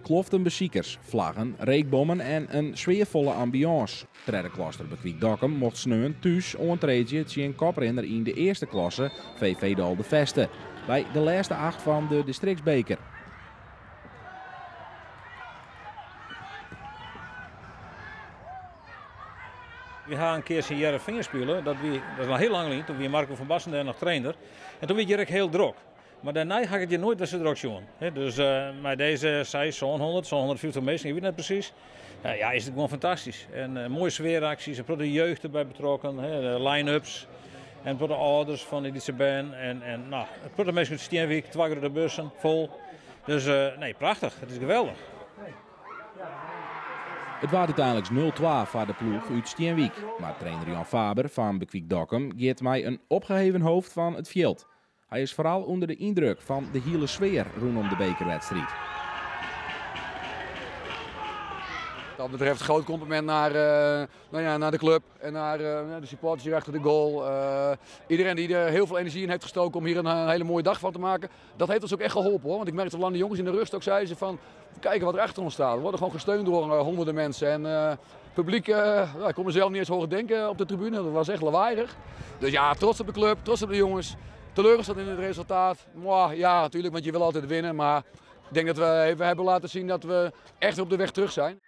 Kloften besikers, flaggen, reekbommen en in sfearfolle ambiance. Tredde klasser Bekwik Dokkum mocht sneon thús oantrede tsjin koprinner yn de earste klasse VV de Alde Veste. By de lêste acht fan de distriktsbeker. Wy ha in kear tsjin Hearrenfean spile, dat wie, dat is al hiel lang lyn, doe wie Marco van Basten dêr noch trainer. En doe wie it hjir ek hiel drok. Mar dêrnei ha ik it hjir noait wer sa drok sjoen. Dus mei dizze 6, 700, 750 minsken, ik wit net presys, ja, is it gewoan fantastysk. En moaie sfearaksjes, in protte jeugd derby betrokken, de line-ups en in protte âlders fan dy lytse bern. En no, in protte minsken út Stienwyk, twa grutte bussen fol. Dus nee, prachtich, it is geweldich. It waard úteinlik 0-2 foar de ploech út Stienwyk. Mar trainer Jan Faber fan Bekwik Dokkum giet mei in opgeheven hoofd fan it fjild. Hy is foaral ûnder de yndruk fan de hiele sfear rûnom de bekerwedstriid. Dat betreft groot compliment naar, nou ja, naar de club en naar de supporters hier achter de goal. Iedereen die er heel veel energie in heeft gestoken om hier een hele mooie dag van te maken. Dat heeft ons ook echt geholpen hoor. Want ik merkte dat de jongens in de rust ook zeiden ze van, kijken wat er achter ons staat. We worden gewoon gesteund door honderden mensen. En publiek, nou, ik kon mezelf niet eens horen denken op de tribune. Dat was echt lawaaierig. Dus ja, trots op de club, trots op de jongens. Teleurgesteld in het resultaat. Mwah, ja, natuurlijk, want je wil altijd winnen. Maar ik denk dat we even hebben laten zien dat we echt op de weg terug zijn.